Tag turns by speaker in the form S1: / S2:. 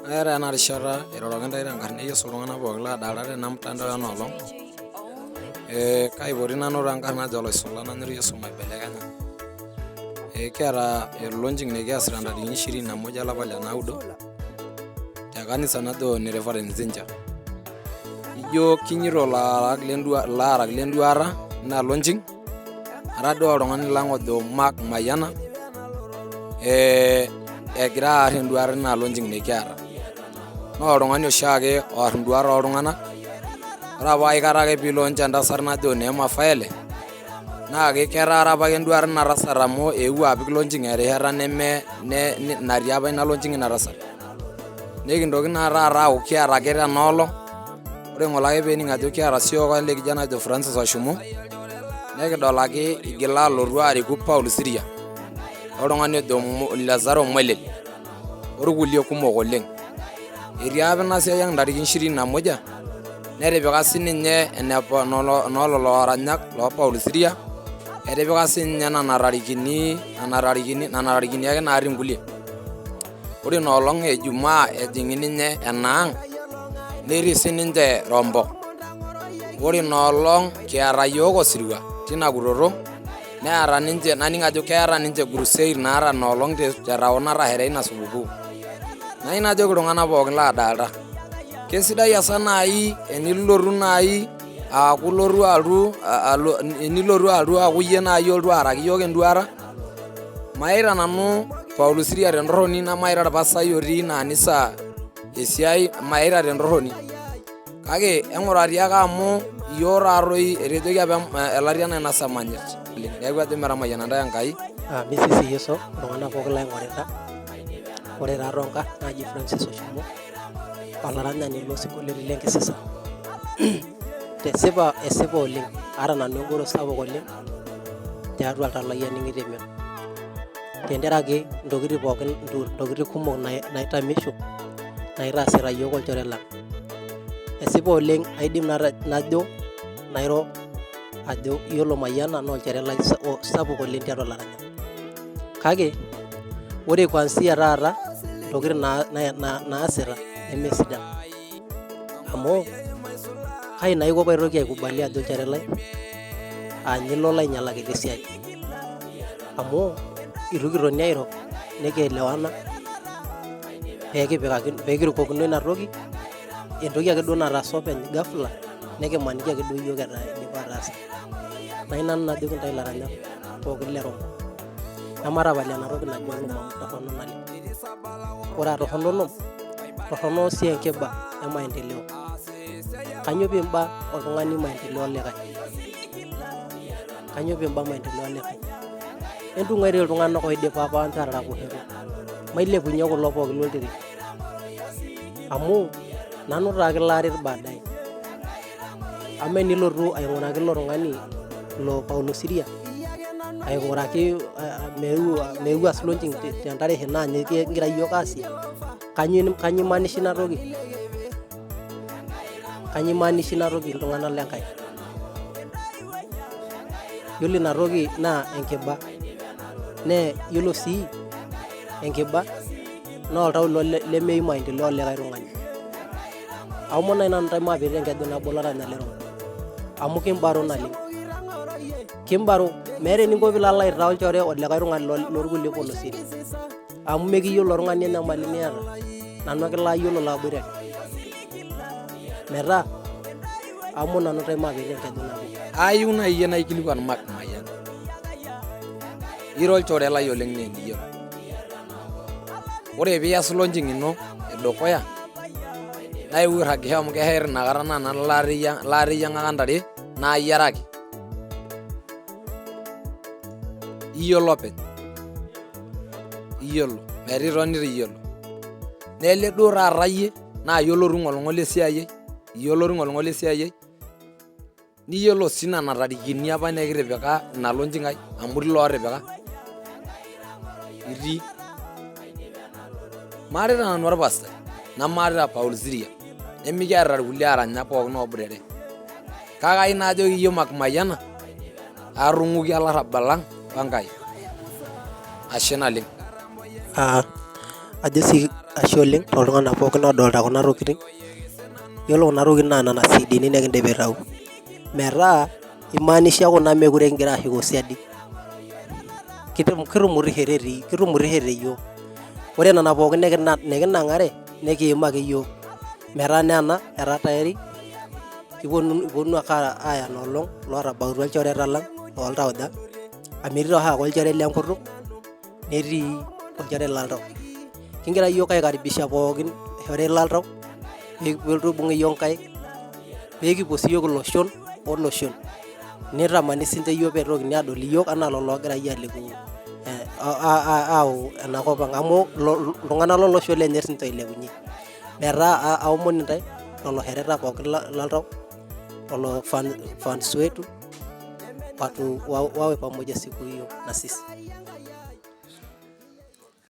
S1: Ore ena rishata airoroki intae tenkarna e Yesu iltung'anak pookin ladaalta tena mtandao ena olong, kaipoti nanu tenkarna ajo Oloisula nanyor Yesu maibelekenya. Kiata launching nikiasita ntarikini ishirini na moja olapa le naudo te kanisa najo ene Reverend Zinja. Ijo kinyito ilaarak lenduata ina launching atadua oltung'ani lang ojo Mark Mayiana egira aar enduata ina launching nikiata. Naa oltung'ani oshiake oar induat oltung'anak, ore apa aikata ake piilaunch entasat najo Neema Faele naa ketaara apake enduata ina tasat amu eewuo apik launching erishata neme natii apa ina launching ina tasat. Nikintoki naa taata aaku kiata ake tena olong, ore ng'ole ake peening ajo kiata siyiok ele kijanai ojo Francis Oshumu, nikidol ake igila alotu ariku Paul Siria oltung'ani ojo Lazaro Moilel orkulie kumok oleng. Etii apa ina siai ang ntarikini ishirini na moja netipika sininye enoo lelo aranyak loo Paul Siria etipika sininye nena tarikini nena tarikini nena tarikini ake natii inkulie. Ore ina olong e Jumaa ejing'i ninye enaang netii sininche Rombo. Ore ina olong kiata yiok osirua tina kutoto neeta ninche naning ajo keeta ninche crusade naata ina olong te tao natashare ina supukuu. Nayieu najoki iltung'anak pookin laadalta, kesidai asa naaji enilotu naaji aaku ilotu alotu enilotu alotu aaku iyie naaji olotu aaraki iyiok enduata. Maita nanu Paul Siria tentorroni nemaita orpastai otii ina anisa esiai maita tentorroni kake eng'urati ake amu iyiok taatoi etejoki apa elatia nainasa emanyit neeku ajo metamayiana intae Enkai.
S2: Misisi Yeso iltung'anak pookin laing'orita. Ore taa toonkarn naaji Francis Oshumo, olaranyani loosinkolioitin lenkisisa. Tesipa esipa oleng, aata nanu engoro sapuk oleng tiatua oltau lai aning'ito emion. Tenteraki intokitin pookin, intokitin kumok naitamisho naitaasita iyiok olchore lang. Esipa oleng aidim najo nairo ajo iyiolo Mayiana naa olchore lai sapuk oleng tiatua ilaranyak. Kake ore kuanzia taata intokitin naasita nemesidan amu kai naa aiko paitoki aikubalia ajo olchore lai aa ninye ilo lainyialaki te siai amu itu kitoni airo nikielewana pee kirukokino ina toki entoki ake duo nataasa openy ghafla nikimaniki ake duo iyiok etaa idipa ataasa. Naa ina nanu najoki intae ilaranyak pookin le Rombo ematapal ena toki naji olom amu torrono naleng. Ore aa torrono olom, torrono sii enkiba e maendeleo. Kanyio piimba oltung'ani maendeleo olikae? Kanyio piimba maendeleo olikae? Entung'uatie iltung'anak oidipa apa ataraposhoto, mailepunye kulo pookin loltiren amu nanu taake laaret baadaye. Amaa enilotu aing'uraki ilo tung'ani ilo Paulo Siria aing'uraki meeu aas launching tentarehe naa ninye kigira iyiok aasie, kanyoo imaanisha ina toki? Kanyoo imaanisha ina toki iltung'anak le Nkai? Yiolo ina toki naa enkiba naa yiolo sii enkiba naa oltau ilo lemeyieu maendeleo olikae tung'ani. Aomon naaji nanu intae maapiti enkeju nabo olaranyani le Rombo amu kimbaru naleng, kimbaru meeta eninko piilo alo aitaa olchore olikae tung'ani lorkulie polosien amu mekiyiolo ilo tung'ani enyamali niata nanu ake layiolo laboitare metaa aomon nanu intae maapiti enkeju nabo.
S1: Ayieu naaji iyie naikilikuan Mark Mayian, ira olchore lai oleng naa eniyiolo. Ore pias launching ino edukuya naa iewuo airagisho amu keya inakata naa nanu laateyiang'aka ntare naayiaraki. Iyiolo openy, iyiolo metaa itonita iyiolo. Naa ele duo taata iyie naa iyie olotu aing'oling'ola esiai ai, iyie olotu aing'oling'ola esiai ai. Niyiolo sii nena tarikini apa nikitipika ina launching ai amu itii ilootipika itii. Maarita nanu orpastai nemaarita Paul Siria nemikiarita irkulie aranyak pookin ooboitare kake ayieu najoki iyie Mark Mayiana atung'ukia olarrabal lang o Enkai ashe naleng.
S2: Ajo sii Ashe oleng tooltung'anak pookin odolta kuna tokitin. Yiolo kuna tokitin naa nena CD-ni nikindipa aitau. Metaa imaanisha kuna mekure kingira ashuko siadi. Kitumutishe iyiok. Ore nena pookin nikinang'are nikiima ake yiok. Metaa naa ena etaa tayari iponunu ake aaya inoolong lootabautua ilchoreta lang loltauja amu etii oshiake olchore lenkutuk netii olchore loltau. Kingira iyiok aikaribisha pookin olchore loltau peelotu aibung iyiok inkaik peekipuo siyiok iloshon oloshon. Nitamani sinche iyiok peitokini adol iyiok anaa lelo ogirai alekunye au enakop ang amu iltung'anak lolosho lenye sinche oilepunye. Metaa aomon intae lelo shoreta pookin loltau lelo fans wetu watu wawe pamoja siku hiyo na sisi.